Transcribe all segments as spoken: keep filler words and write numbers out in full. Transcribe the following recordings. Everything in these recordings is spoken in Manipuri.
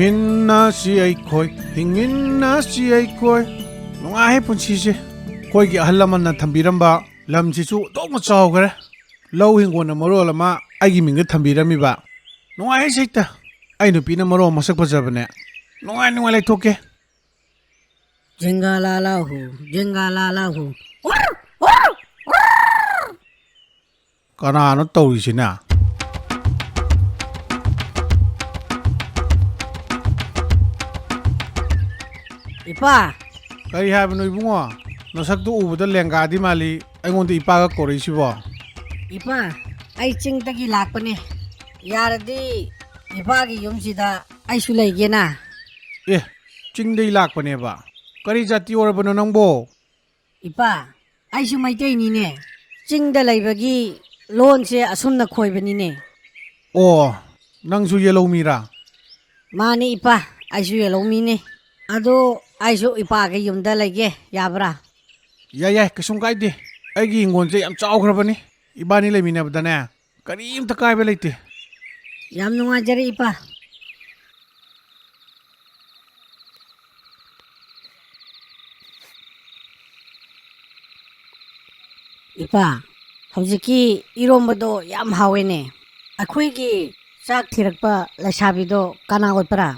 ꯍꯤꯡꯃꯤꯟꯅꯁꯤ ꯑꯩꯈꯣꯏ, ꯍꯤꯡꯃꯤꯟꯅꯁꯤ ꯑꯩꯈꯣꯏ꯫ ꯅꯨꯡꯉꯥꯏꯍꯦ ꯄꯨꯟꯁꯤꯁꯦ꯫ ꯑꯩꯈꯣꯏꯒꯤ ꯑꯍꯜ ꯂꯃꯟꯅ ꯊꯝꯕꯤꯔꯝꯕ ꯂꯝꯁꯤꯁꯨ ꯑꯣꯟꯊꯣꯛꯅ ꯆꯥꯎꯈ꯭ꯔꯦ꯫ ꯂꯧ ꯍꯤꯡꯒꯣꯜꯅ ꯃꯔꯣꯜ ꯑꯃ ꯑꯩꯒꯤ ꯃꯤꯡꯗ ꯊꯝꯕꯤꯔꯝꯃꯤꯕ꯫ ꯅꯨꯡꯉꯥꯏꯍꯦ ꯁꯩꯇ꯫ ꯑꯩ ꯅꯨꯄꯤꯅ ꯃꯔꯣꯜ ꯑꯃ ꯃꯁꯛ ꯐꯖꯕꯅꯦ꯫ ꯅꯨꯡꯉꯥꯏ ꯅꯨꯡꯉꯥꯏ ꯂꯩꯊꯣꯛꯀꯦ꯫ ꯖꯤꯡꯒꯥ ꯂꯥ ꯂꯥ ꯍꯨ, ꯖꯤꯡꯒꯥ ꯂꯥ ꯂꯥ ꯍꯨ꯫ ꯀꯅꯥꯅꯣ ꯇꯧꯔꯤꯁꯤꯅ? ꯏꯄꯥ! ꯀꯔꯤ ꯍꯥꯏꯕꯅꯣ ꯏꯕꯨꯡꯉꯣ? ꯅꯁꯛꯇꯨ ꯎꯕꯗ ꯂꯦꯡꯒꯥꯗꯤ ꯃꯥꯜꯂꯤ, ꯑꯩꯉꯣꯟꯗ ꯏꯄꯥꯒ ꯀꯧꯔꯛꯏꯁꯤꯕꯣ? ꯏꯄꯥ, ꯑꯩ ꯆꯤꯡꯗꯒꯤ ꯂꯥꯛꯄꯅꯦ꯫ ꯌꯥꯔꯗꯤ ꯏꯄꯥꯒꯤ ꯌꯨꯝꯁꯤꯗ ꯑꯩꯁꯨ ꯂꯩꯒꯦꯅ꯫ ꯑꯦ, ꯆꯤꯡꯗꯒꯤ ꯂꯥꯛꯄꯅꯦꯕ? ꯀꯔꯤ ꯖꯥꯇꯤ ꯑꯣꯏꯔꯕꯅꯣ ꯅꯪꯕꯣ? ꯏꯄꯥ, ꯑꯩꯁꯨ ꯃꯩꯇꯩꯅꯤꯅꯦ꯫ ꯆꯤꯡꯗ ꯂꯩꯕꯒꯤ ꯂꯣꯟꯁꯦ ꯑꯁꯨꯝꯅ ꯈꯣꯏꯕꯅꯤꯅꯦ꯫ ꯑꯣ, ꯅꯪꯁꯨ ꯌꯦꯜꯍꯧ ꯃꯤꯔꯥ? ꯃꯥꯅꯤ ꯏꯄꯥ, ꯑꯩꯁꯨ ꯌꯦꯜꯍꯧ ꯃꯤꯅꯤ꯫ ꯑꯗꯣ ꯑꯩꯁꯨ ꯏꯄꯥꯒꯤ ꯌꯨꯝꯗ ꯂꯩꯒꯦ, ꯌꯥꯕ꯭ꯔꯥ? ꯌꯥꯏ, ꯌꯥꯏ, ꯀꯩꯁꯨꯝ ꯀꯥꯏꯗꯦ꯫ ꯑꯩꯒꯤ ꯍꯤꯡꯒꯣꯜꯁꯦ ꯌꯥꯝ ꯆꯥꯎꯈ꯭ꯔꯕꯅꯤ꯫ ꯏꯕꯥꯅꯤ ꯂꯩꯃꯤꯟꯅꯕꯗꯅꯦ, ꯀꯔꯤꯝꯇ ꯀꯥꯏꯕ ꯂꯩꯇꯦ꯫ ꯌꯥꯝ ꯅꯨꯡꯉꯥꯏꯖꯔꯦ, ꯏꯄꯥ꯫ ꯏꯄꯥ, ꯍꯧꯖꯤꯛꯀꯤ ꯏꯔꯣꯝꯕꯗꯣ ꯌꯥꯝ ꯍꯥꯎꯋꯦꯅꯦ꯫ ꯑꯩꯈꯣꯏꯒꯤ ꯆꯥꯛ ꯊꯤꯔꯛꯄ ꯂꯩꯁꯥꯕꯤꯗꯣ ꯀꯅꯥ ꯑꯣꯏꯕ꯭ꯔꯥ?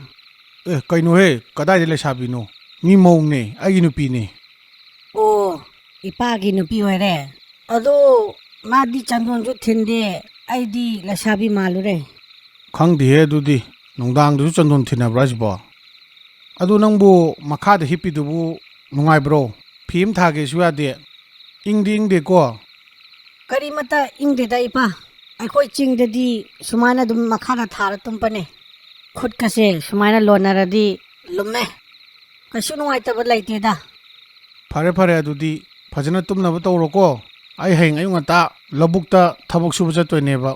ꯑꯦ, ꯀꯩꯅꯣꯍꯦ, ꯀꯗꯥꯏꯗ ꯂꯩꯁꯥꯕꯤꯅꯣ? ꯃꯤ ꯃꯧꯅꯦ, ꯑꯩꯒꯤ ꯅꯨꯄꯤꯅꯦ꯫ ꯑꯣ, ꯏꯄꯥꯒꯤ ꯅꯨꯄꯤ ꯑꯣꯏꯔꯦ꯫ ꯑꯗꯣ ꯃꯥꯗꯤ ꯆꯟꯗꯣꯟꯁꯨ ꯊꯤꯟꯗꯦ, ꯑꯩꯗꯤ ꯂꯩꯁꯥꯕꯤ ꯃꯥꯜꯂꯨꯔꯦ꯫ ꯈꯪꯗꯦꯍꯦ ꯑꯗꯨꯗꯤ, ꯅꯨꯡꯗꯥꯡꯗꯁꯨ ꯆꯟꯗꯣꯟ ꯊꯤꯟꯅꯕ꯭ꯔꯥ ꯍꯥꯏꯁꯤꯕꯣ? ꯑꯗꯨ ꯅꯪꯕꯨ ꯃꯈꯥꯗ ꯍꯤꯞꯄꯤꯗꯨꯕꯨ ꯅꯨꯡꯉꯥꯏꯕ꯭ꯔꯣ? ꯐꯤ ꯑꯃ ꯊꯥꯒꯦꯁꯨ ꯌꯥꯗꯦ꯫ ꯏꯪꯗꯤ ꯏꯪꯗꯦꯀꯣ? ꯀꯔꯤꯃꯠꯇ ꯏꯪꯗꯦꯗ ꯏꯄꯥ, ꯑꯩꯈꯣꯏ ꯆꯤꯡꯗꯗꯤ ꯁꯨꯃꯥꯏꯅ ꯑꯗꯨꯝ ꯃꯈꯥꯗ ꯊꯥꯔ ꯇꯨꯝꯕꯅꯦ꯫ ꯈꯨꯠꯀꯁꯦ ꯁꯨꯃꯥꯏꯅ ꯂꯣꯟꯅꯔꯗꯤ ꯂꯨꯝꯃꯦ꯫ ꯀꯩꯁꯨ ꯅꯨꯡꯉꯥꯏꯇꯕ ꯂꯩꯇꯦꯗ꯫ ꯐꯔꯦ, ꯐꯔꯦ, ꯑꯗꯨꯗꯤ ꯐꯖꯅ ꯇꯨꯝꯅꯕ ꯇꯧꯔꯣꯀꯣ꯫ ꯑꯩ ꯍꯌꯦꯡ ꯑꯌꯨꯛ ꯉꯟꯇꯥ ꯂꯧꯕꯨꯛꯇ ꯊꯕꯛ ꯁꯨꯕ ꯆꯠꯇꯣꯏꯅꯦꯕ꯫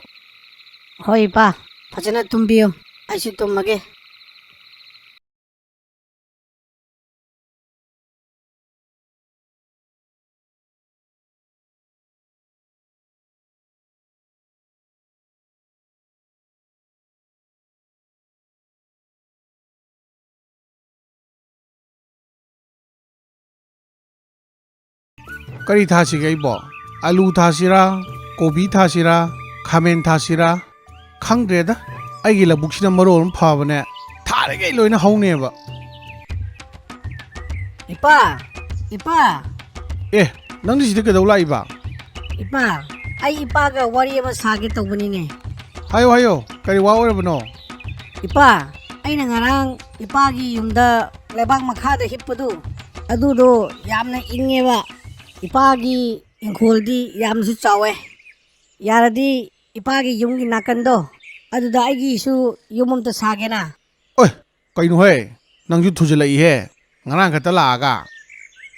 ꯍꯣꯏ, ꯏꯄꯥ, ꯐꯖꯅ ꯇꯨꯝꯕꯤꯌꯨ, ꯑꯩꯁꯨ ꯇꯨꯝꯃꯒꯦ꯫ ꯀꯔꯤ ꯊꯥꯁꯤꯒꯦ ꯑꯩꯕꯣ? ꯑꯂꯨ ꯊꯥꯁꯤꯔꯥ? ꯀꯣꯕꯤ ꯊꯥꯁꯤꯔꯥ? ꯈꯥꯃꯦꯟ ꯊꯥꯁꯤꯔꯥ? ꯈꯪꯗ꯭ꯔꯦꯗ꯫ ꯑꯩꯒꯤ ꯂꯧꯕꯨꯛꯁꯤꯅ ꯃꯔꯣꯜ ꯑꯃ ꯐꯕꯅꯦ, ꯊꯥꯔꯤꯈꯩ ꯂꯣꯏꯅ ꯍꯧꯅꯦꯕ꯫ ꯏꯄꯥ! ꯏꯄꯥ! ꯑꯦ, ꯅꯪꯗꯤ ꯁꯤꯗ ꯀꯩꯗꯧ ꯂꯥꯛꯏꯕ? ꯏꯄꯥ, ꯑꯩ ꯏꯄꯥꯒ ꯋꯥꯔꯤ ꯑꯃ ꯁꯥꯒꯦ ꯇꯧꯕꯅꯤꯅꯦ꯫ ꯍꯥꯏꯌꯣ, ꯍꯥꯏꯌꯣ, ꯀꯔꯤ ꯋꯥ ꯑꯣꯏꯔꯕꯅꯣ? ꯏꯄꯥ, ꯑꯩꯅ ꯉꯔꯥꯡ ꯏꯄꯥꯒꯤ ꯌꯨꯝꯗ ꯂꯩꯕꯥꯛ ꯃꯈꯥꯗ ꯍꯤꯞꯄꯗꯨ, ꯑꯗꯨꯗꯣ ꯌꯥꯝꯅ ꯏꯪꯉꯦꯕ꯫ ꯏꯄꯥꯒꯤ ꯏꯪꯈꯣꯜꯗꯤ ꯌꯥꯝꯅꯁꯨ ꯆꯥꯎꯋꯦ꯫ ꯌꯥꯔꯗꯤ ꯏꯄꯥꯒꯤ ꯌꯨꯝꯒꯤ ꯅꯥꯀꯟꯗꯣ, ꯑꯗꯨꯗ ꯑꯩꯒꯤꯁꯨ ꯌꯨꯝ ꯑꯝꯇ ꯁꯥꯒꯦꯅ꯫ ꯑꯣꯏ, ꯀꯩꯅꯣꯍꯦ? ꯅꯪꯁꯨ ꯊꯨꯖꯤꯜꯂꯛꯏꯍꯦ, ꯉꯔꯥꯡ ꯈꯛꯇ ꯂꯥꯛꯑꯒ꯫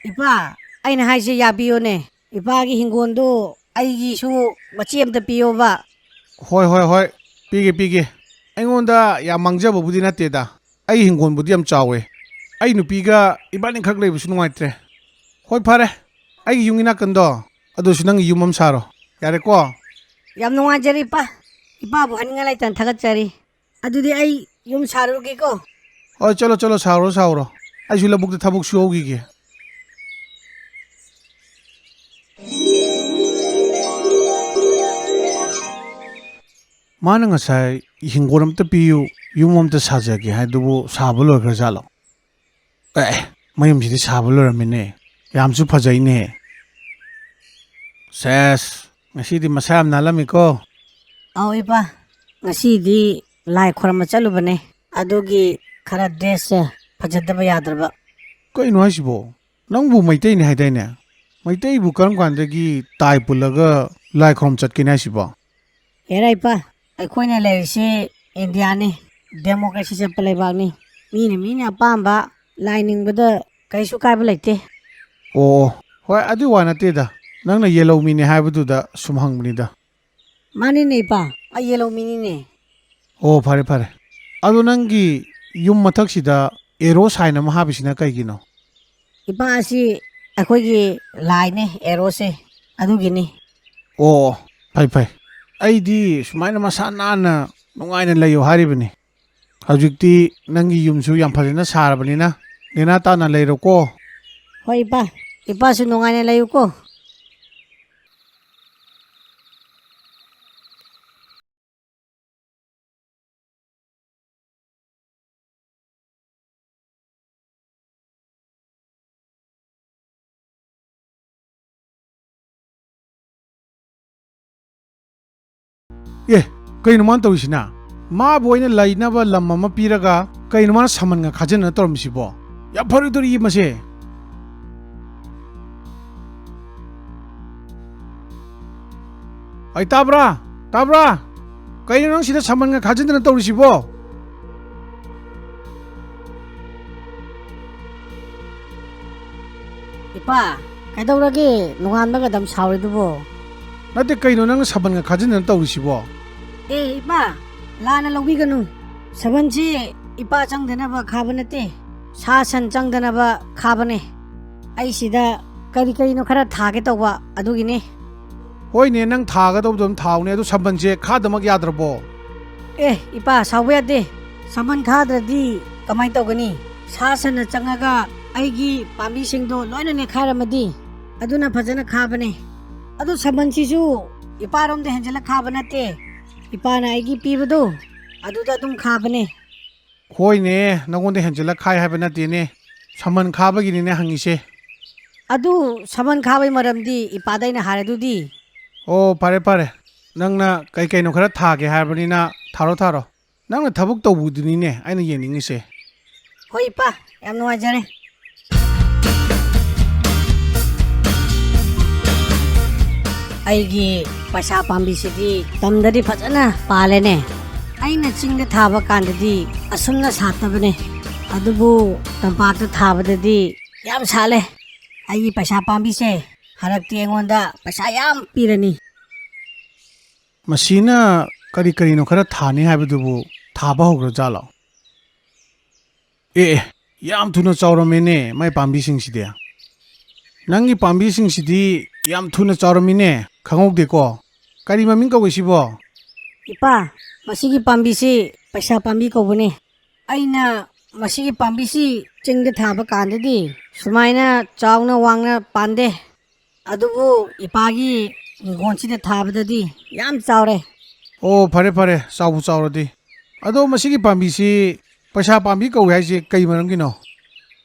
ꯏꯄꯥ, ꯑꯩꯅ ꯍꯥꯏꯁꯦ ꯌꯥꯕꯤꯌꯣꯅꯦ꯫ ꯏꯄꯥꯒꯤ ꯍꯤꯡꯒꯣꯜꯗꯣ ꯑꯩꯒꯤꯁꯨ ꯃꯆꯦꯠ ꯑꯝꯇ ꯄꯤꯌꯣꯕ꯫ ꯍꯣꯏ, ꯍꯣꯏ, ꯍꯣꯏ, ꯄꯤꯒꯦ, ꯄꯤꯒꯦ꯫ ꯑꯩꯉꯣꯟꯗ ꯌꯥꯝ ꯃꯥꯡꯖꯕꯕꯨꯗꯤ ꯅꯠꯇꯦꯗ, ꯑꯩ ꯍꯤꯡꯒꯣꯜꯕꯨꯗꯤ ꯌꯥꯝ ꯆꯥꯎꯋꯦ꯫ ꯑꯩ ꯅꯨꯄꯤꯒ ꯏꯕꯥꯅꯤꯈꯛ ꯂꯩꯕꯁꯨ ꯅꯨꯡꯉꯥꯏꯇ꯭ꯔꯦ꯫ ꯍꯣꯏ, ꯐꯔꯦ, ꯑꯩꯒꯤ ꯌꯨꯝꯒꯤ ꯅꯥꯀꯟꯗꯣ, ꯑꯗꯨꯁꯨ ꯅꯪꯒꯤ ꯌꯨꯝ ꯑꯃ ꯁꯥꯔꯣ, ꯌꯥꯔꯦꯀꯣ? ꯌꯥꯝ ꯅꯨꯡꯉꯥꯏꯖꯔꯦ, ꯏꯄꯥ꯫ ꯏꯄꯥꯕꯨ ꯍꯥꯏꯅꯤꯡꯉꯥꯏ ꯂꯩꯇꯅ ꯊꯥꯒꯠꯆꯔꯤ꯫ ꯑꯗꯨꯗꯤ ꯑꯩ ꯌꯨꯝ ꯁꯥꯔꯨꯔꯒꯦꯀꯣ꯫ ꯍꯣꯏ, ꯆꯠꯂꯣ, ꯆꯠꯂꯣ, ꯁꯥꯎꯔꯣ, ꯁꯥꯎꯔꯣ꯫ ꯑꯩꯁꯨ ꯂꯧꯕꯨꯛꯇ ꯊꯕꯛ ꯁꯨꯍꯧꯈꯤꯒꯦ꯫ ꯃꯥꯅ ꯉꯁꯥꯏ "ꯍꯤꯡꯒꯣꯜ ꯑꯝꯇ ꯄꯤꯌꯨ, ꯌꯨꯝ ꯑꯝꯇ ꯁꯥꯖꯒꯦ" ꯍꯥꯏꯗꯨꯕꯨ ꯁꯥꯕ ꯂꯣꯏꯈ꯭ꯔꯖꯥꯠꯂꯣ? ꯑꯦ, ꯃꯌꯨꯝꯁꯤꯗꯤ ꯁꯥꯕ ꯂꯣꯏꯔꯝꯃꯤꯅꯦ꯫ ꯌꯥꯝꯁꯨ ꯐꯖꯩꯅꯦ꯫ ꯁꯦꯁ, ꯉꯁꯤꯗꯤ ꯃꯁꯥ ꯌꯥꯝ ꯅꯥꯜꯂꯝꯃꯤꯀꯣ꯫ ꯑꯧ ꯏꯄꯥ, ꯉꯁꯤꯗꯤ ꯂꯥꯏ ꯈꯣꯏꯔꯝꯕ ꯆꯠꯂꯨꯕꯅꯦ, ꯑꯗꯨꯒꯤ ꯈꯔ ꯗ꯭ꯔꯦꯁꯁꯦ ꯐꯖꯗꯕ ꯌꯥꯗ꯭ꯔꯕ꯫ ꯀꯩꯅꯣ ꯍꯥꯏꯁꯤꯕꯣ? ꯅꯪꯕꯨ ꯃꯩꯇꯩꯅꯤ ꯍꯥꯏꯗꯥꯏꯅꯦ? ꯃꯩꯇꯩꯕꯨ ꯀꯔꯝ ꯀꯥꯟꯗꯒꯤ ꯇꯥꯏ ꯄꯨꯜꯂꯒ ꯂꯥꯏ ꯈꯣꯏꯔꯝ ꯆꯠꯀꯦꯅꯦ ꯍꯥꯏꯁꯤꯕꯣ? ꯍꯦꯔꯥ ꯏꯄꯥ, ꯑꯩꯈꯣꯏꯅ ꯂꯩꯔꯤꯁꯤ ꯏꯟꯗꯤꯌꯥꯅꯤ, ꯗꯦꯃꯣꯀ꯭ꯔꯦꯁꯤ ꯆꯠꯄ ꯂꯩꯕꯥꯛꯅꯤ꯫ ꯃꯤꯅ ꯃꯤꯅ ꯑꯄꯥꯝꯕ ꯂꯥꯏ ꯅꯤꯡꯕꯗ ꯀꯩꯁꯨ ꯀꯥꯏꯕ ꯂꯩꯇꯦ꯫ ꯑꯣ, ꯍꯣꯏ, ꯑꯗꯨꯏ ꯋꯥ ꯅꯠꯇꯦꯗ꯫ ꯅꯪꯅ ꯌꯦꯜꯍꯧ ꯃꯤꯅꯦ ꯍꯥꯏꯕꯗꯨꯗ ꯁꯨꯝ ꯍꯪꯕꯅꯤꯗ꯫ ꯃꯥꯅꯤꯅꯦ ꯏꯄꯥ, ꯑꯩ ꯌꯦꯜꯍꯧ ꯃꯤꯅꯤꯅꯦ꯫ ꯑꯣ, ꯐꯔꯦ, ꯐꯔꯦ꯫ ꯑꯗꯣ ꯅꯪꯒꯤ ꯌꯨꯝ ꯃꯊꯛꯁꯤꯗ ꯑꯦꯔꯣ ꯁꯥꯏꯟ ꯑꯃ ꯍꯥꯞꯄꯤꯁꯤꯅ ꯀꯩꯒꯤꯅꯣ? ꯏꯄꯥ, ꯑꯁꯤ ꯑꯩꯈꯣꯏꯒꯤ ꯂꯥꯏꯅꯦ, ꯑꯦꯔꯣꯁꯦ, ꯑꯗꯨꯒꯤꯅꯤ꯫ ꯑꯣ, ꯐꯩ, ꯐꯩ꯫ ꯑꯩꯗꯤ ꯁꯨꯃꯥꯏꯅ ꯃꯁꯥ ꯅꯥꯟꯅ ꯅꯨꯡꯉꯥꯏꯅ ꯂꯩꯌꯨ ꯍꯥꯏꯔꯤꯕꯅꯤ꯫ ꯍꯧꯖꯤꯛꯇꯤ ꯅꯪꯒꯤ ꯌꯨꯝꯁꯨ ꯌꯥꯝ ꯐꯖꯅ ꯁꯥꯔꯕꯅꯤꯅ, ꯅꯦꯅꯥ ꯇꯥꯅ ꯂꯩꯔꯣꯀꯣ꯫ ꯍꯣꯏ ꯏꯄꯥ, ꯏꯄꯥꯁꯨ ꯅꯨꯡꯉꯥꯏꯅ ꯂꯩꯌꯨꯀꯣ꯫ ꯑꯦ, ꯀꯩꯅꯣ ꯃꯥꯅ ꯇꯧꯔꯤꯁꯤꯅ? ꯃꯥꯕꯨ ꯑꯩꯅ ꯂꯩꯅꯕ ꯂꯝ ꯑꯃ ꯄꯤꯔꯒ ꯀꯩꯅꯣ ꯃꯥꯅ ꯁꯃꯟꯒ ꯈꯥꯖꯤꯟꯅꯅ ꯇꯧꯔꯝꯃꯤꯁꯤꯕꯣ? ꯌꯥꯝ ꯐꯔꯣꯏꯗꯧꯔꯤ ꯃꯁꯦ꯫ ꯑꯩ ꯇꯥꯕ꯭ꯔꯥ? ꯇꯥꯕ꯭ꯔꯥ? ꯀꯩꯅꯣ ꯅꯪ ꯁꯤꯗ ꯁꯃꯟꯒ ꯈꯥꯖꯤꯟꯗꯅ ꯇꯧꯔꯤꯁꯤꯕꯣ? ꯏꯄꯥ, ꯀꯩꯗꯧꯔꯒꯦ? ꯅꯣꯡꯉꯥꯟꯕꯒ ꯑꯗꯨꯝ ꯁꯥꯎꯔꯤꯗꯨꯕꯣ? ꯅꯠꯇꯦ, ꯀꯩꯅꯣ ꯅꯪꯅ ꯁꯃꯟꯒ ꯈꯥꯖꯤꯟꯗꯅ ꯇꯧꯔꯤꯁꯤꯕꯣ? ꯑꯦ, ꯏꯄꯥ, ꯂꯥꯟꯅ ꯂꯧꯕꯤꯒꯅꯨ꯫ ꯁꯃꯟꯁꯤ ꯏꯄꯥ ꯆꯪꯗꯅꯕ ꯈꯥꯕ ꯅꯠꯇꯦ, ꯁꯥ ꯁꯟ ꯆꯪꯗꯅꯕ ꯈꯥꯕꯅꯦ꯫ ꯑꯩ ꯁꯤꯗ ꯀꯔꯤ ꯀꯔꯤꯅꯣ ꯈꯔ ꯊꯥꯒꯦ ꯇꯧꯕ, ꯑꯗꯨꯒꯤꯅꯦ꯫ ꯍꯣꯏꯅꯦ, ꯅꯪ ꯊꯥꯒꯗꯧꯕꯗꯣ ꯑꯗꯨꯝ ꯊꯥꯎꯅꯦ, ꯑꯗꯨ ꯁꯃꯟꯁꯦ ꯈꯥꯗꯃꯛ ꯌꯥꯗ꯭ꯔꯕꯣ? ꯑꯦ, ꯏꯄꯥ, ꯁꯥꯎꯕ ꯌꯥꯗꯦ꯫ ꯁꯃꯟ ꯈꯥꯗ꯭ꯔꯗꯤ ꯀꯃꯥꯏꯅ ꯇꯧꯒꯅꯤ? ꯁꯥ ꯁꯟꯅ ꯆꯪꯉꯒ ꯑꯩꯒꯤ ꯄꯥꯝꯕꯤꯁꯤꯡꯗꯣ ꯂꯣꯏꯅ ꯅꯦꯠꯈꯥꯏꯔꯝꯃꯗꯤ? ꯑꯗꯨꯅ ꯐꯖꯅ ꯈꯥꯕꯅꯦ꯫ ꯑꯗꯨ ꯁꯃꯟꯁꯤꯁꯨ ꯏꯄꯥꯔꯣꯝꯗ ꯍꯦꯟꯖꯤꯜꯂ ꯈꯥꯕ ꯅꯠꯇꯦ, ꯏꯄꯥꯅ ꯑꯩꯒꯤ ꯄꯤꯕꯗꯣ ꯑꯗꯨꯗ ꯑꯗꯨꯝ ꯈꯥꯕꯅꯦ꯫ ꯍꯣꯏꯅꯦ, ꯅꯉꯣꯟꯗ ꯍꯦꯟꯖꯤꯜꯂ ꯈꯥꯏ ꯍꯥꯏꯕ ꯅꯠꯇꯦꯅꯦ, ꯁꯃꯟ ꯈꯥꯕꯒꯤꯅꯤꯅꯦ ꯍꯪꯉꯤꯁꯦ꯫ ꯑꯗꯨ ꯁꯃꯟ ꯈꯥꯕꯒꯤ ꯃꯔꯝꯗꯤ ꯏꯄꯥꯗ ꯑꯩꯅ ꯍꯥꯏꯔꯗꯨꯗꯤ꯫ ꯑꯣ, ꯐꯔꯦ ꯐꯔꯦ, ꯅꯪꯅ ꯀꯩ ꯀꯩꯅꯣ ꯈꯔ ꯊꯥꯒꯦ ꯍꯥꯏꯔꯕꯅꯤꯅ ꯊꯥꯔꯣ ꯊꯥꯔꯣ꯫ ꯅꯪꯅ ꯊꯕꯛ ꯇꯧꯕꯗꯨꯅꯤꯅꯦ ꯑꯩꯅ ꯌꯦꯡꯅꯤꯡꯉꯤꯁꯦ꯫ ꯍꯣꯏ ꯏꯄꯥ, ꯌꯥꯝ ꯅꯨꯡꯉꯥꯏꯖꯔꯦ꯫ ꯑꯩꯒꯤ ꯄꯩꯁꯥ ꯄꯥꯝꯕꯤꯁꯤꯗꯤ ꯇꯝꯗꯗꯤ ꯐꯖꯅ ꯄꯥꯜꯂꯦꯅꯦ꯫ ꯑꯩꯅ ꯆꯤꯡꯗ ꯊꯥꯕ ꯀꯥꯟꯗꯗꯤ ꯑꯁꯨꯝꯅ ꯁꯥꯠꯇꯕꯅꯦ, ꯑꯗꯨꯕꯨ ꯇꯝꯄꯥꯛꯇ ꯊꯥꯕꯗꯗꯤ ꯌꯥꯝ ꯁꯥꯠꯂꯦ꯫ ꯑꯩꯒꯤ ꯄꯩꯁꯥ ꯄꯥꯝꯕꯤꯁꯦ ꯍꯟꯗꯛꯇꯤ ꯑꯩꯉꯣꯟꯗ ꯄꯩꯁꯥ ꯌꯥꯝ ꯄꯤꯔꯅꯤ꯫ ꯃꯁꯤꯅ ꯀꯔꯤ ꯀꯔꯤꯅꯣ ꯈꯔ ꯊꯥꯅꯤ ꯍꯥꯏꯕꯗꯨꯕꯨ ꯊꯥꯕ ꯍꯧꯈ꯭ꯔꯖꯥꯠꯂꯣ? ꯑꯦ, ꯑꯦ, ꯌꯥꯝ ꯊꯨꯅ ꯆꯥꯎꯔꯝꯃꯦꯅꯦ ꯃꯥꯏ ꯄꯥꯝꯕꯤꯁꯤꯡꯁꯤꯗꯤ꯫ ꯅꯪꯒꯤ ꯄꯥꯝꯕꯤꯁꯤꯡꯁꯤꯗꯤ ꯌꯥꯝ ꯊꯨꯅ ꯆꯥꯎꯔꯝꯃꯤꯅꯦ, ꯈꯪꯍꯧꯗꯦꯀꯣ꯫ ꯀꯔꯤ ꯃꯃꯤꯡ ꯀꯧꯏ ꯁꯤꯕꯣ? ꯏꯄꯥ, ꯃꯁꯤꯒꯤ ꯄꯥꯝꯕꯤꯁꯤ ꯄꯩꯁꯥ ꯄꯥꯝꯕꯤ ꯀꯧꯕꯅꯦ꯫ ꯑꯩꯅ ꯃꯁꯤꯒꯤ ꯄꯥꯝꯕꯤꯁꯤ ꯆꯤꯡꯗ ꯊꯥꯕ ꯀꯥꯟꯗꯗꯤ ꯁꯨꯃꯥꯏꯅ ꯆꯥꯎꯅ ꯋꯥꯡꯅ ꯄꯥꯟꯗꯦ꯫ ꯑꯗꯨꯕꯨ ꯏꯄꯥꯒꯤ ꯍꯤꯡꯒꯣꯜꯁꯤꯗ ꯊꯥꯕꯗꯗꯤ ꯌꯥꯝ ꯆꯥꯎꯔꯦ꯫ ꯑꯣ, ꯐꯔꯦ, ꯐꯔꯦ, ꯆꯥꯎꯕꯨ ꯆꯥꯎꯔꯗꯤ꯫ ꯑꯗꯣ ꯃꯁꯤꯒꯤ ꯄꯥꯝꯕꯤꯁꯤ ꯄꯩꯁꯥ ꯄꯥꯝꯕꯤ ꯀꯧꯏ ꯍꯥꯏꯁꯦ ꯀꯩ ꯃꯔꯝꯒꯤꯅꯣ?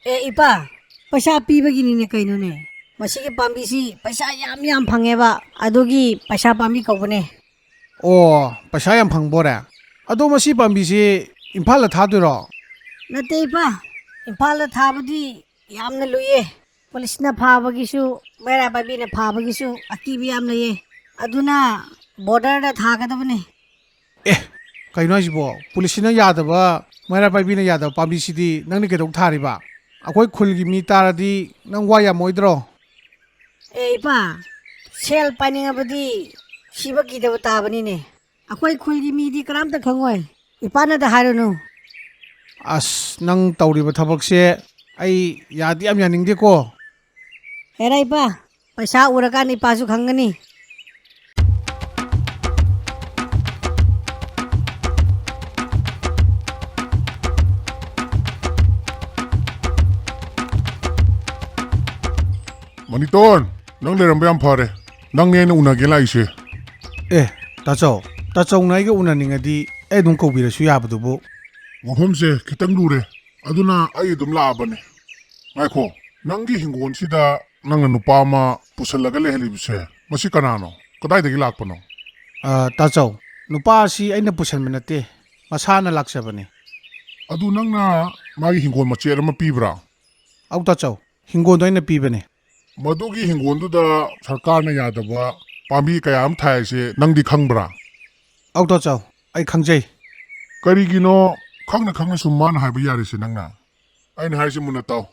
ꯑꯦ, ꯏꯄꯥ, ꯄꯩꯁꯥ ꯄꯤꯕꯒꯤꯅꯤꯅꯦ ꯀꯩꯅꯣꯅꯦ꯫ ꯃꯁꯤꯒꯤ ꯄꯥꯝꯕꯤꯁꯤ ꯄꯩꯁꯥ ꯌꯥꯝ ꯌꯥꯝ ꯐꯪꯉꯦꯕ, ꯑꯗꯨꯒꯤ ꯄꯩꯁꯥ ꯄꯥꯝꯕꯤ ꯀꯧꯕꯅꯦ꯫ ꯑꯣ, ꯄꯩꯁꯥ ꯌꯥꯝ ꯐꯪꯕꯣꯔꯦ? ꯑꯗꯣ ꯃꯁꯤ ꯄꯥꯝꯕꯤꯁꯤ ꯏꯝꯐꯥꯜꯗ ꯊꯥꯗꯣꯏꯔꯣ? ꯅꯠꯇꯦ ꯏꯄꯥ, ꯏꯝꯐꯥꯜꯗ ꯊꯥꯕꯗꯤ ꯌꯥꯝꯅ ꯂꯨꯏꯌꯦ꯫ ꯄꯨꯂꯤꯁꯅ ꯐꯥꯕꯒꯤꯁꯨ, ꯃꯩꯔꯥ ꯄꯥꯏꯕꯤꯅ ꯐꯥꯕꯒꯤꯁꯨ ꯑꯀꯤꯕ ꯌꯥꯝ ꯂꯩꯌꯦ꯫ ꯑꯗꯨꯅ ꯕꯣꯔꯗꯔꯗ ꯊꯥꯒꯗꯕꯅꯦ꯫ ꯑꯦ, ꯀꯩꯅꯣ ꯍꯥꯏꯁꯤꯕꯣ? ꯄꯨꯂꯤꯁꯁꯤꯅ ꯌꯥꯗꯕ, ꯃꯩꯔꯥ ꯄꯥꯏꯕꯤꯅ ꯌꯥꯗꯕ ꯄꯥꯝꯕꯤꯁꯤꯗꯤ ꯅꯪꯅ ꯀꯩꯗꯧ ꯊꯥꯔꯤꯕ? ꯑꯩꯈꯣꯏ ꯈꯨꯜꯒꯤ ꯃꯤ ꯇꯥꯔꯗꯤ ꯅꯪ ꯋꯥ ꯌꯥꯝꯃꯣꯏꯗ꯭ꯔꯣ? ꯑꯦ ꯏꯄꯥ, ꯁꯦꯜ ꯄꯥꯏꯅꯤꯡꯉꯕꯗꯤ ꯁꯤꯕ ꯀꯤꯗꯕ ꯇꯥꯕꯅꯤꯅꯦ꯫ ꯑꯩꯈꯣꯏ ꯈꯨꯜꯒꯤ ꯃꯤꯗꯤ ꯀꯅꯥꯝꯇ ꯈꯪꯉꯣꯏ꯫ ꯏꯄꯥꯅꯗ ꯍꯥꯏꯔꯨꯅꯨ꯫ ꯑꯁ, ꯅꯪ ꯇꯧꯔꯤꯕ ꯊꯕꯛꯁꯦ ꯑꯩ ꯌꯥꯗꯤ ꯌꯥꯝ ꯌꯥꯅꯤꯡꯗꯦꯀꯣ꯫ ꯍꯦꯔꯥ ꯏꯄꯥ, ꯄꯩꯁꯥ ꯎꯔꯀꯥꯟꯗ ꯏꯄꯥꯁꯨ ꯈꯪꯒꯅꯤ꯫ ꯃꯅꯤꯇꯣꯟ, ꯅꯪ ꯂꯩꯔꯝꯕ ꯌꯥꯝ ꯐꯔꯦ꯫ ꯅꯪꯅꯦ ꯑꯩꯅ ꯎꯅꯒꯦ ꯂꯥꯛꯏꯁꯦ꯫ ꯑꯦ, ꯇꯥꯆꯧ, ꯇꯥꯆꯧꯅ ꯑꯩꯒ ꯎꯅꯅꯤꯡꯉꯗꯤ ꯑꯩ ꯑꯗꯨꯝ ꯀꯧꯕꯤꯔꯁꯨ ꯌꯥꯕꯗꯨꯕꯨ꯫ ꯋꯥꯐꯝꯁꯦ ꯈꯤꯇꯪ ꯂꯨꯔꯦ, ꯑꯗꯨꯅ ꯑꯩ ꯑꯗꯨꯝ ꯂꯥꯛꯑꯕꯅꯦ꯫ ꯉꯥꯏꯈꯣ, ꯅꯪꯒꯤ ꯍꯤꯡꯒꯣꯜꯁꯤꯗ ꯅꯪꯅ ꯅꯨꯄꯥ ꯑꯃ ꯄꯨꯁꯜꯂꯒ ꯂꯩꯍꯜꯂꯤꯕꯁꯦ, ꯃꯁꯤ ꯀꯅꯥꯅꯣ? ꯀꯗꯥꯏꯗꯒꯤ ꯂꯥꯛꯄꯅꯣ? ꯑ, ꯇꯥꯆꯧ, ꯅꯨꯄꯥ ꯑꯁꯤ ꯑꯩꯅ ꯄꯨꯁꯟꯕ ꯅꯠꯇꯦ, ꯃꯁꯥꯅ ꯂꯥꯛꯆꯕꯅꯤ꯫ ꯑꯗꯨ ꯅꯪꯅ ꯃꯥꯒꯤ ꯍꯤꯡꯒꯣꯜ ꯃꯆꯦꯠ ꯑꯃ ꯄꯤꯕ꯭ꯔꯥ? ꯑꯧ ꯇꯥꯆꯧ, ꯍꯤꯡꯒꯣꯜꯗꯣ ꯑꯩꯅ ꯄꯤꯕꯅꯦ꯫ ꯃꯗꯨꯒꯤ ꯍꯤꯡꯒꯣꯜꯗꯨꯗ ꯁꯔꯀꯥꯔꯅ ꯌꯥꯗꯕ ꯄꯥꯝꯕꯤ ꯀꯌꯥ ꯑꯃ ꯊꯥꯏꯁꯦ ꯅꯪꯗꯤ ꯈꯪꯕ꯭ꯔꯥ? ꯑꯧ ꯇꯥꯆꯧ, ꯑꯩ ꯈꯪꯖꯩ꯫ ꯀꯔꯤꯒꯤꯅꯣ ꯈꯪꯅ ꯈꯪꯅ ꯁꯨꯝ ꯃꯥꯅ ꯍꯥꯏꯕ ꯌꯥꯔꯤꯁꯦ ꯅꯪꯅ? ꯑꯩꯅ ꯍꯥꯏꯁꯦ ꯃꯨꯟꯅ ꯇꯥꯎ꯫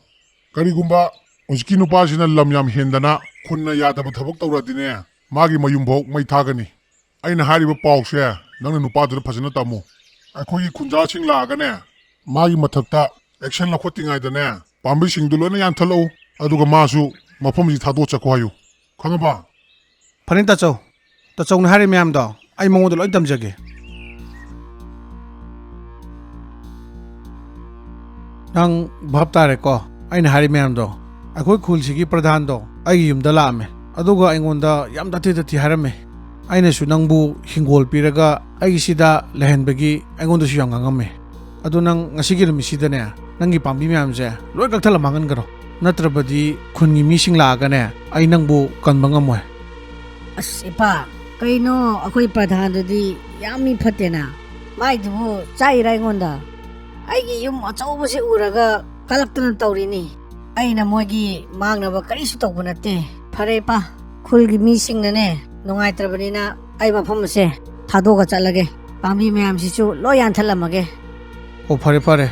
ꯀꯔꯤꯒꯨꯝꯕ ꯍꯧꯖꯤꯛꯀꯤ ꯅꯨꯄꯥꯁꯤꯅ ꯂꯝ ꯌꯥꯝ ꯍꯦꯟꯗꯅ ꯈꯨꯟꯅ ꯌꯥꯗꯕ ꯊꯕꯛ ꯇꯧꯔꯗꯤꯅꯦ, ꯃꯥꯒꯤ ꯃꯌꯨꯝꯐꯥꯎ ꯃꯩ ꯊꯥꯒꯅꯤ꯫ ꯑꯩꯅ ꯍꯥꯏꯔꯤꯕ ꯄꯥꯎꯁꯦ ꯅꯪꯅ ꯅꯨꯄꯥꯗꯨꯗ ꯐꯖꯅ ꯇꯝꯃꯨ꯫ ꯑꯩꯈꯣꯏꯒꯤ ꯈꯨꯟꯖꯥꯁꯤꯡ ꯂꯥꯛꯑꯒꯅꯦ, ꯃꯥꯒꯤ ꯃꯊꯛꯇ action ꯂꯧꯈꯠꯇ꯭ꯔꯤꯉꯩꯗꯅꯦ, ꯄꯥꯝꯕꯤꯁꯤꯡꯗꯨ ꯂꯣꯏꯅ ꯌꯥꯟꯊꯠꯂꯛꯎ, ꯑꯗꯨꯒ ꯃꯥꯁꯨ ꯃꯐꯝꯁꯤ ꯊꯥꯗꯣꯛꯑ ꯆꯠꯈꯣ ꯍꯥꯏꯌꯨ꯫ ꯈꯪꯉꯕ? ꯐꯔꯦ ꯇꯥꯆꯧ, ꯇꯥꯆꯧꯅ ꯍꯥꯏꯔꯤ ꯃꯌꯥꯝꯗꯣ ꯑꯩ ꯃꯉꯣꯟꯗ ꯂꯣꯏ ꯇꯝꯖꯒꯦ꯫ ꯅꯪ ꯚꯥꯞ ꯇꯥꯔꯦꯀꯣ ꯑꯩꯅ ꯍꯥꯏꯔꯤ ꯃꯌꯥꯝꯗꯣ? ꯑꯩꯈꯣꯏ ꯈꯨꯜꯁꯤꯒꯤ ꯄ꯭ꯔꯙꯥꯟꯗꯣ ꯑꯩꯒꯤ ꯌꯨꯝꯗ ꯂꯥꯛꯑꯝꯃꯦ, ꯑꯗꯨꯒ ꯑꯩꯉꯣꯟꯗ ꯌꯥꯝ ꯇꯥꯊꯤ ꯇꯥꯊꯤ ꯍꯥꯏꯔꯝꯃꯦ꯫ ꯑꯩꯅꯁꯨ ꯅꯪꯕꯨ ꯍꯤꯡꯒꯣꯜ ꯄꯤꯔꯒ ꯑꯩꯒꯤꯁꯤꯗ ꯂꯩꯍꯟꯕꯒꯤ ꯑꯩꯉꯣꯟꯗꯁꯨ ꯌꯥꯝ ꯉꯥꯡꯉꯝꯃꯦ꯫ ꯑꯗꯨ ꯅꯪ ꯉꯁꯤꯒꯤ ꯅꯨꯃꯤꯠꯁꯤꯗꯅꯦ, ꯅꯪꯒꯤ ꯄꯥꯝꯕꯤ ꯃꯌꯥꯝꯁꯦ ꯂꯣꯏ ꯀꯛꯊꯠꯂ ꯃꯥꯡꯍꯟꯈ꯭ꯔꯣ, ꯅꯠꯇ꯭ꯔꯕꯗꯤ ꯈꯨꯟꯒꯤ ꯃꯤꯁꯤꯡ ꯂꯥꯛꯑꯒꯅꯦ, ꯑꯩ ꯅꯪꯕꯨ ꯀꯟꯕ ꯉꯝꯃꯣꯏ꯫ ꯑꯁ ꯏꯄꯥ, ꯀꯩꯅꯣ, ꯑꯩꯈꯣꯏ ꯄ꯭ꯔꯙꯥꯟꯗꯨꯗꯤ ꯌꯥꯝ ꯃꯤ ꯐꯠꯇꯦꯅ꯫ ꯃꯥꯏꯗꯨꯕꯨ ꯆꯥꯛꯏꯔꯥ ꯑꯩꯉꯣꯟꯗ? ꯑꯩꯒꯤ ꯌꯨꯝ ꯑꯆꯧꯕꯁꯤ ꯎꯔꯒ ꯀꯂꯛꯇꯅ ꯇꯧꯔꯤꯅꯤ꯫ ꯑꯩꯅ ꯃꯣꯏꯒꯤ ꯃꯥꯡꯅꯕ ꯀꯔꯤꯁꯨ ꯇꯧꯕ ꯅꯠꯇꯦ꯫ ꯐꯔꯦ ꯏꯄꯥ, ꯈꯨꯜꯒꯤ ꯃꯤꯁꯤꯡꯅꯅꯦ ꯅꯨꯡꯉꯥꯏꯇ꯭ꯔꯕꯅꯤꯅ ꯑꯩ ꯃꯐꯝ ꯑꯁꯦ ꯊꯥꯗꯣꯛꯑꯒ ꯆꯠꯂꯒꯦ꯫ ꯄꯥꯝꯕꯤ ꯃꯌꯥꯝꯁꯤꯁꯨ ꯂꯣꯏ ꯌꯥꯟꯊꯠꯂꯝꯃꯒꯦ꯫ ꯑꯣ, ꯐꯔꯦ ꯐꯔꯦ,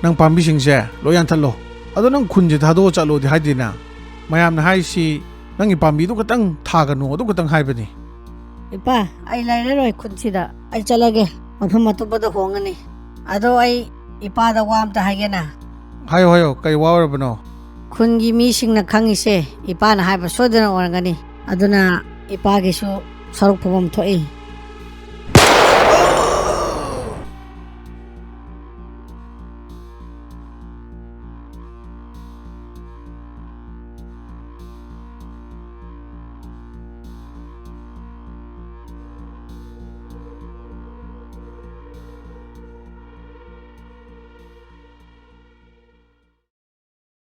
ꯅꯪ ꯄꯥꯝꯕꯤꯁꯤꯡꯁꯦ ꯂꯣꯏ ꯌꯥꯟꯊꯠꯂꯣ꯫ ꯑꯗꯣ ꯅꯪ ꯈꯨꯟꯁꯦ ꯊꯥꯗꯣꯛꯑ ꯆꯠꯂꯣꯗꯤ ꯍꯥꯏꯗꯦꯅ꯫ ꯃꯌꯥꯝꯅ ꯍꯥꯏꯔꯤꯁꯤ ꯅꯪꯒꯤ ꯄꯥꯝꯕꯤꯗꯨ ꯈꯛꯇꯪ ꯊꯥꯒꯅꯨ, ꯑꯗꯨ ꯈꯛꯇꯪ ꯍꯥꯏꯕꯅꯤ꯫ ꯏꯄꯥ, ꯑꯩ ꯂꯩꯔꯔꯣꯏ ꯈꯨꯟꯁꯤꯗ, ꯑꯩ ꯆꯠꯂꯒꯦ, ꯃꯐꯝ ꯑꯇꯣꯞꯄꯗ ꯍꯣꯡꯉꯅꯤ꯫ ꯑꯗꯣ ꯑꯩ ꯏꯄꯥꯗ ꯋꯥ ꯑꯝꯇ ꯍꯥꯏꯒꯦꯅ꯫ ꯍꯥꯏꯌꯣ ꯍꯥꯏꯌꯣ, ꯀꯩ ꯋꯥ ꯑꯣꯏꯔꯕꯅꯣ? ꯈꯨꯟꯒꯤ ꯃꯤꯁꯤꯡꯅ ꯈꯪꯉꯤꯁꯦ ꯏꯄꯥꯅ ꯍꯥꯏꯕ ꯁꯣꯏꯗꯅ ꯑꯣꯏꯔꯝꯒꯅꯤ꯫ ꯑꯗꯨꯅ ꯏꯄꯥꯒꯤꯁꯨ ꯁꯔꯨꯛ ꯐꯨꯕꯝ ꯊꯣꯛꯏ꯫